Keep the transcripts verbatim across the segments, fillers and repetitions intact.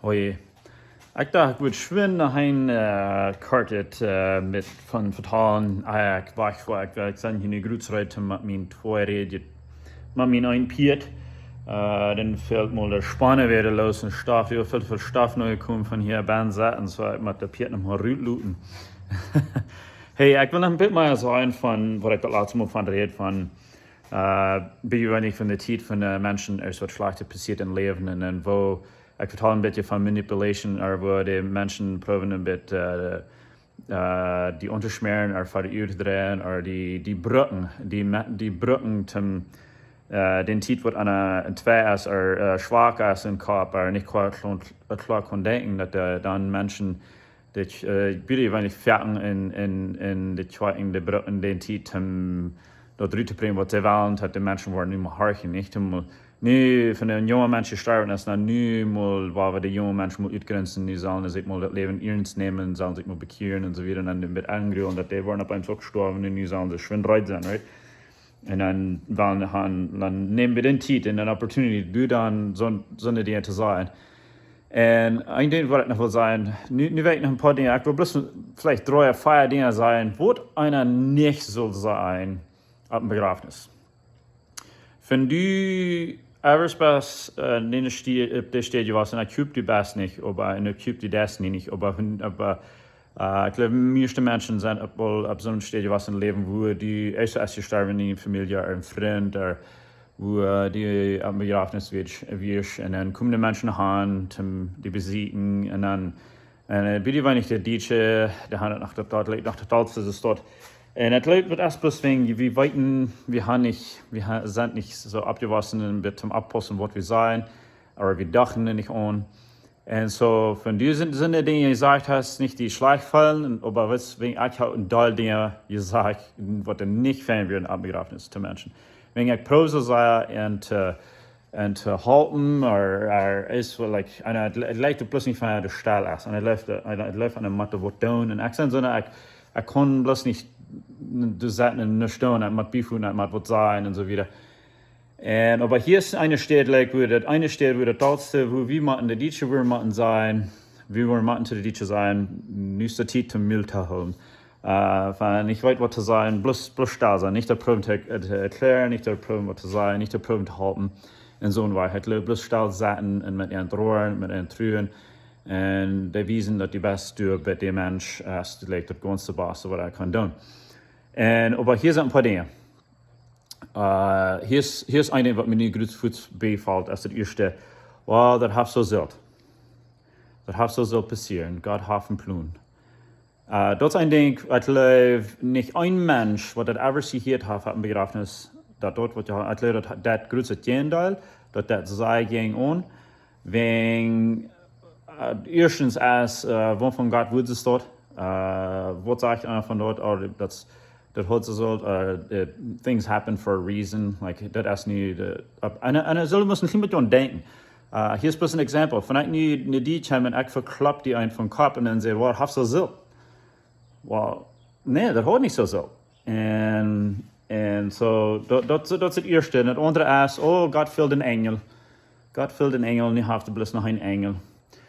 Oje. Ekj docht, ekj wudd schwind noch een, äh, kortet, äh, met von vetalen. Ah, ekj wacht fa, ekj, ekj sie hia nu groot reed met mien twee Räd, met mien een Pieet. Äh, dan fält mol de Spanne wada loos un Stoff, wada väl, väl Stoff nokomen von hia bennen setten, soo ekj mott de Pieet noch mol rut loten. Hey, ekj well noch een bät mea sajen von waut ekj daut latste Mol von räd, von, äh, bie wan ekj von de Tiet von de Menschen es waut Schlajchtet passieet em Läwen un dan woo ekj vetal een bät von manipulation, ooda woo de Menschen proowen een bät, äh, äh, die auntoschmäaren, ooda ver de Uagen to dreien, ooda die, die brucken, die, me- die brucken toom, äh, dän Tiet waut eena en twee es, ooda, äh, schwak es em Kopp, ooda nich kloa, kloa, kloa kaun denkjen, daut, äh, dan Menschen, daut, äh, bie wan ekj foaken en, en, en de Kjoakjen, dee brucken dän Tiet toom daut rut to brinjen waut see wellen, daut de Menschen woaren nu mol horchen, nich? Toom Nu, von een junga Mensch jestorwen es, dan nu mol, wua wie de junge Menschen mol utgrenzen, nu sellen see sikj mol daut Läwen iernst nämen, sellen sikj mol bekjieren un soo wieda. Un dan met aungrullen, daut dee woaren opp eemol uk stoawen un nu sellen see schwind reed sennen, right? Un dan wellen han, dan näm wie dän Tiet un dän opportunity, doa dan soon, soone Dinja to sajen. Un een Dinkj waut ekj noch well sajen, nu, nu weet ekj noch een poa Dinja, ekj well bloos veleicht dree ooda vea Dinja sajen, waut eena nich saul sajen opp een Bejrafnis. Wan du ever best, äh, en de Städ, opp de Städ jewast, un ekj hop du best nich, oba, un ekj hop du deist nich, oba, oba, äh, ekj jleew, mieeschte Menschen sent opp, aul opp soone Städ jewast em Läwen, wua du ieescht es jestorwen, ne Famielje, een Frint, ooda wua du opp een Bejrafnis wieescht, wieescht, un dan komen de Menschen han, toom die besieekjen, un dan Un, äh, bie wan ekj de Dietsche, dee han daut noch daut, daut lat noch daut aulsoo soo stoakj. Un daut lat waut es bloos wäajen, wie weeten, wie han nich, wie ha-, sent nich soo oppjewossen un bät toom oppaussen waut wie sajen, ooda wie dochten doa nich aun. Un soo, von die sent, sent de Dinja, dee du jesajcht hast, nich dee schlajcht feelen, un, oba waut, wäajen ekj hab een Deel Dinja jesajcht, waut doa nich fein wieren opp Bejrafnis to Menschen. Wäajen ekj proow soo sea en to un to halpen, ooda, ooda es waut, like, un et, et lat bloos nich von de Stell es. Un et jleeft, et, et jleeft aun de Moot waut doonen. Un ekj sie soon, ekj, ekj kaun bloos nich doa setten un nuscht doonen, ekj mott biefoaren, ekj mott waut sajen un soo wieda. Un, oba hia es eene Städ, like, wua daut, eene Städ, wua daut aulsoo, wua wie motten, de Dietsche, wua motten sajen, wie wua motten to de Dietsche sajen, nu es de Tiet toom mild to hoolen. Äh, von, ekj weet waut to sajen, bloos, bloos stell sennen, nich daut proowen to, äh, to erkjlären, nich daut proowen waut to sajen, nich daut proowen to halpen. Un soon Wajch, ekj jleew, bloos stell setten un met an roaren, met an truen. Un dee wiesen daut du best, du best de Mensch, aus du, like, daut gaunze baste waut ekj kaun doonen. Un, oba hia sent een poa Dinja. Äh, hia es, hia es een Dinkj waut mie nu groot fuats biefelt, aus daut ieeschte, well, daut haft soo seeld. Daut haft soo seeld passieren. Gott haft een Plon. Äh, daut es een Dinkj, ekj jleew, nich een Mensch, waut daut ever jehieet haft opp een Bejrafnis, daut doa waut, jo, ekj jleew, daut, daut grootste Jäajendeel, daut daut soo jinkj aun, wäajen, äh, ieeschtens es, äh, waut von Gott wudd es daut, äh, waut sajcht eena von daut, ooda daut, daut haft soo, äh, äh, things happen for a reason, like, daut es nu de, opp, un, un, sull wie motten een bät aun denkjen. Äh, hia es bloos een Exempel. Wan ekj nu, nu dee kjeem un ekj veklopp dee een von Kopp un dan säd, well, haft soo seeld. Well, nä, daut haft nich soo seeld. Un, un soo, daut, daut, daut es daut ieeschte. Un daut aundre es, oh, Gott fält een Enjel. Gott fält een Enjel, nu haft hee bloos noch een Enjel.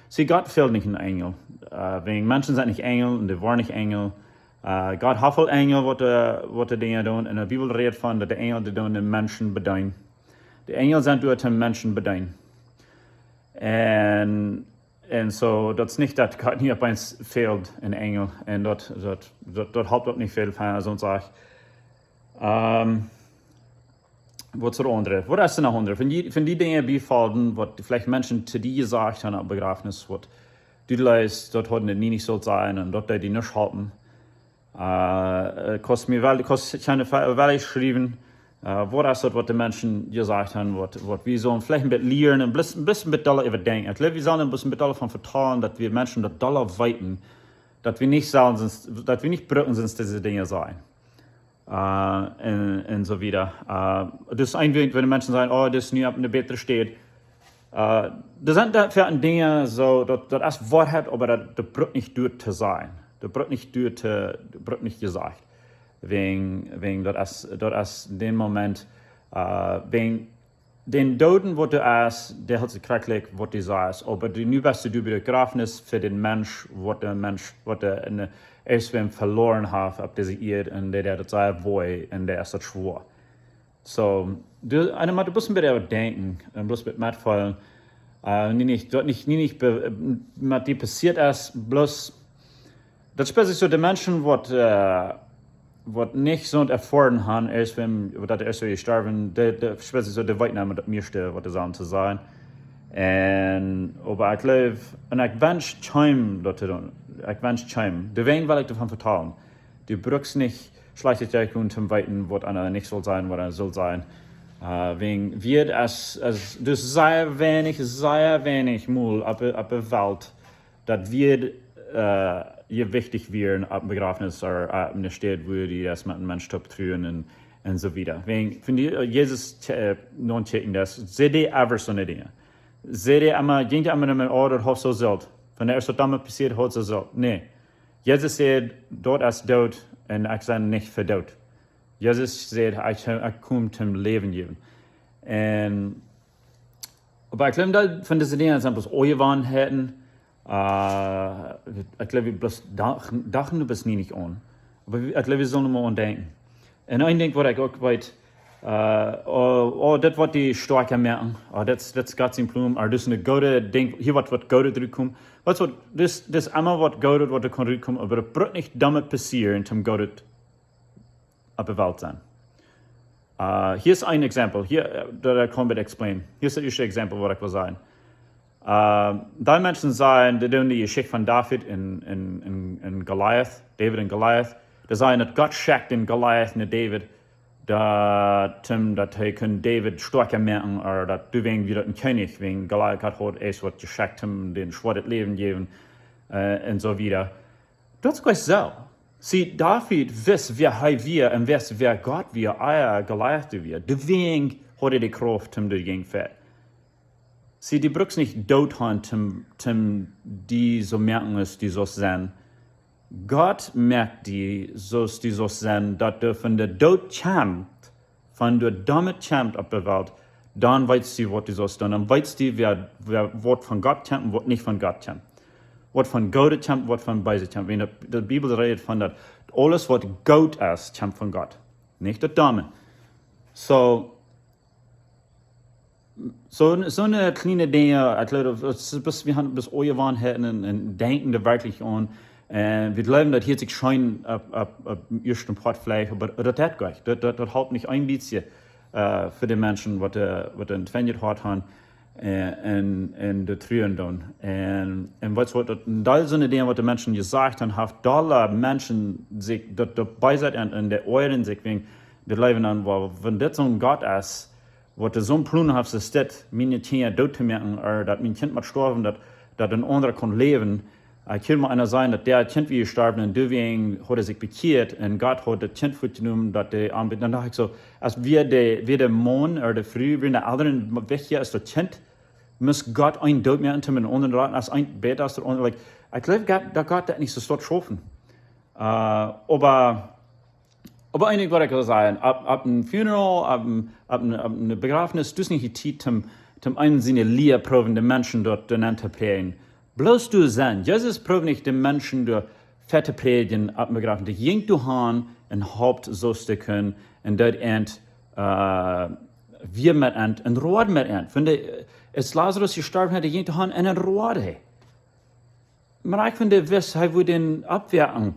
See, Gott fält nich een Enjel. Äh, wäajen Menschen sent nich Enjel un dee woaren nich Enjel. Äh, Gott haft aul Enjel, waut de, waut de Dinja doonen. Un de Bibel rät von, daut de Enjel, dee doonen de Menschen bedeenen. De Enjel sent doa toom Menschen bedeenen. Un, un soo, daut es nich daut Gott hia opp eemol fält een Enjel. Un daut, daut, daut, daut halpt uk nich väl von soon Sach. Ähm, waut es daut aundre? Waut es daut noch aundre? Von dee, von dee Dinja biefallen, waut veleicht Menschen to die jesajcht haben opp Bejrafnis, waut du jleefst, daut haud daut nie nich sult sennen un daut deed die nich halpen. Äh, äh, kaust mie well, kaust kjeene Fa-, well schriewen, äh, waut es daut, waut de Menschen jesajcht haben, waut, waut wie sellen veleicht een bät lieren un bloos, bloos een bät dolla äwadenkjen. Ekj jleew, wie sellen een bät, een bät dolla von vetalen, daut wie Menschen daut dolla weeten, daut wie nich sellen, daut wie nich brucken, sent dise Dinja sajen. Äh, un, un soo wieda. Äh, daut es een Dinkj, wan de Menschen sajen, oh, daut es nu opp eene bätre Städ. Äh, doa sent doa väl Dinja soo, daut, daut es Woarheit, oba daut, daut brukt nich doa to sennen. Daut brukt nich doa to, daut brukt nich jesajcht. Wäajen, wäajen daut es, daut es dän Moment, äh, wäajen dän Dooden, waut du hast, dee haft sikj krakjt waut du sajst. Oba du, nu best du bie de Bejrafnis fa dän Mensch, waut de Mensch, waut de, en, eascht wäm veloaren haft opp dise Ieed un dee, dee daut sea wee un dee es daut schwoa. So, du, eena mott bloos een bät äwa denkjen un bloos met metfeelen. Uh, nich, nich, daut nich, nich, nich be-, met die passieet es, bloos, daut spieet sikj soo, de Menschen waut, uh, waut nich soo erfoaren haben, eascht wäm, daut eascht wäm jestorwen, dee, dee spieet sikj soo, dee weeten emma daut mieeschte waut doa saul to sennen. Un, oba ekj jleew, un ekj wensch kjeenem daut to doonen. Ekj wensch kjeenem. Doawäajen well ekj doavon vetalen. Du brukst nich schlajchtet Jlikj kjennen toom weeten waut eena nich saul sennen, waut eena saul sennen. Uh, wäajen, wie aus, aus, doa es sea weinich, sea weinich Mol opp, opp de Welt, daut wie, uh, jewichtich wieren opp een Bejrafnis ooda opp eene Städ, wua du es met een Mensch toop truren un, un soo wieda. Wäajen, wan du, uh, Jesus, uh, nochecken deist, säd dee ever soone Dinja. Säd dee emma, jinkj dee emma no mien Oada, daut haft soo jesult. Wan eascht daut doamet passieet, haft soo jesult. Nä. Jesus säd, daut es doot un ekj sie nich fa doot. Jesus säd, ekj, ekj kom toom Läwen jäwen. Un, oba ekj jleew, daut von dise Dinja sent bloos Jewanheiten. Uh, ekj jleew, wie bloos dachen, dachen du best nie nich aun. Oba wie, ekj jleew, wie sellen mol aun denkjen. Un een Dinkj waut ekj uk weet, uh, oh, oh, daut woat die stoakja moaken. Oh, daut, daut es Gott sien Plon. Ooda daut es een goodet Dinkj, hia woat waut Goodet rutkomen. Weetst waut, daut, daut es emma waut Goodet waut doa kaun rutkomen, oba daut brukt nich doamet passieren, toom Goodet opp de Welt sennen. Uh, hia es een Exempel, hia, uh, daut ekj kaun bät explain. Hia es daut ieeschte Exempel waut ekj well sajen. Uh, dee Menschen sajen, dee doonen de Jeschicht von David un, un, un, un Goliath, David un Goliath. Dee sajen daut Gott schekjt dän Goliath no David, daut, um, daut hee kunn David stoakja moaken, ooda daut doawäajen wia daut een Kjennich, wäajen Goliath haud eascht waut jeschekjt, om dän schwoaret Läwen jäwen, uh, un soo wieda. Daut es jlikj soo. See, David wist wäa hee wia un wist wäa Gott wia, ea Goliath wia. Doawäajen haud hee de Krauft, om doajäajen to fajchten. See, du brukst nich doot gonen, om, om die soo moaken aus du saust sennen. Gott moakt die soo aus du saust sennen, daut du von de Doot kjemst, wan du doamet kjemst opp de Welt, dan weetst du waut du saust doonen. Dan weetst du wäa, wäa, waut von Gott kjemt un waut nich von Gott kjemt. Waut von Goodet kjemt, waut von Beeset kjemt. Wan de, de Bibel rät von daut aules waut goot es, kjemt von Gott. Nich daut Dome. So, soo, soone kjliene Dinja, ekj jleew, daut es bloos, wie haben bloos Jewanheiten un, un denkjen doa werkjlich aun. Un wie jleewen daut hieet sikj scheen opp, opp, opp dän ieeschten Poat veleicht, oba daut haft goa nuscht. Daut, daut, daut halpt nich een bät, uh, fa de Menschen waut, uh, waut een twinjat Hoat haben, uh, un, un doa truren doonen. Un, un weetst waut, daut, een Deel soone Dinja waut de Menschen jesajcht haben, haft dolla Menschen sikj, daut, daut bie sent un, un dee oajren sikj wäajen, dee jleewen dan, well, wan dit soon Gott es, waut doa soon Plon haft, es dit, miene Kjinja doot to moaken, ooda daut mien Kjint mott stoawen, daut, daut een aundra kaun läwen. Ekj hieed mol eena sajen, daut dee Kjint wia jestorwen un doawäajen haud hee sikj bekjieet un Gott haud daut Kjint wajchjenomen, daut dee aunbät. Dan docht ekj soo, aus wia de, wia de Maun ooda de Fru, wia de Elren wichtja aus daut Kjint, must Gott een doot moaken, om een aundren raden, aus een bäta aus de aundra. Like, ekj jleew Gott, daut Gott daut nich soo woat schaufen. Uh, oba Oba een Dinkj waut ekj well sajen, opp, opp een Funeral, opp een, opp een, opp eene Bejrafnis, daut es nich de Tiet om, om eenen siene Lia proowen de Menschen doa nenn to prädjen. Bloos doa sennen. Jesus proowd nich de Menschen doa ver to prädjen opp eene Bejrafnis. Dee jinkj doa han un halpt soo aus hee kunn un deed an, uh, wia met an un road met an. Wan de, uh, aus Lazarus jestorwen haud, dee jinkj doa han un, un road hee. Oba ekj funk, dee wist, hee wudd am oppwakjen.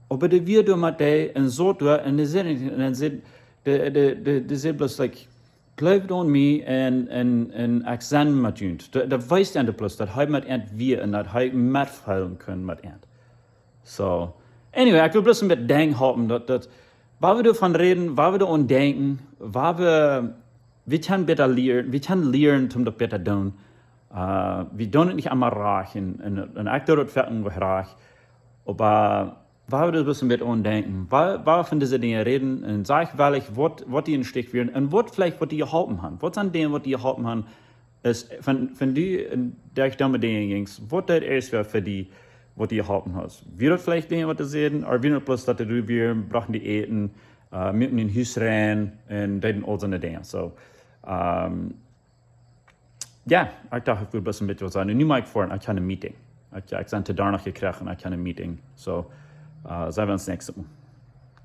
Oba dee wia doa met dee un saut doa un dee säd nich, un dan säd, dee, dee, dee, dee säd bloos, like, "Jleeft aun mie un, un, un ekj sie met junt." Dee, dee wees an de bloos, daut hee met an wia un daut hee metfeelen kunn met an. So, anyway, ekj well bloos een bät denkjen haben, daut, daut, waut wie doavon räden, waut wie doaraun denkjen, waut wie, wie kjennen bäta lieren, wie kjennen lieren, om daut bäta to doonen. Uh, wie doonen daut nich emma rajcht un, un, un ekj doo daut foaken nich rajcht. Oba, uh, waut wie doa bloos een bät aun denkjen, waut, waut wie von dise Dinja räden un saj wellich, waut, waut die een Stich wieren un waut veleicht waut die jeholpen haben. Waut sent Dinja waut die jeholpen haben, es von, von die, uh, derch domme Dinja jinjst, waut daut ieescht wia fa die, waut die jeholpen haft. Wia daut veleicht Dinja waut to seenen, ooda wia daut bloos daut dee doa wieren, brochten die Äten, uh, muaken een Hus rein un deeden aul soone Dinja. So, Ehm, jo, ekj docht, ekj wull bloos een bät waut sajen. Un nu mott ekj foaren, ekj hab een Meeting. Ekj, ekj sie to Darnach jekropen, ekj hab een Meeting. So, eh, seenen wie ons näakjstet Mol.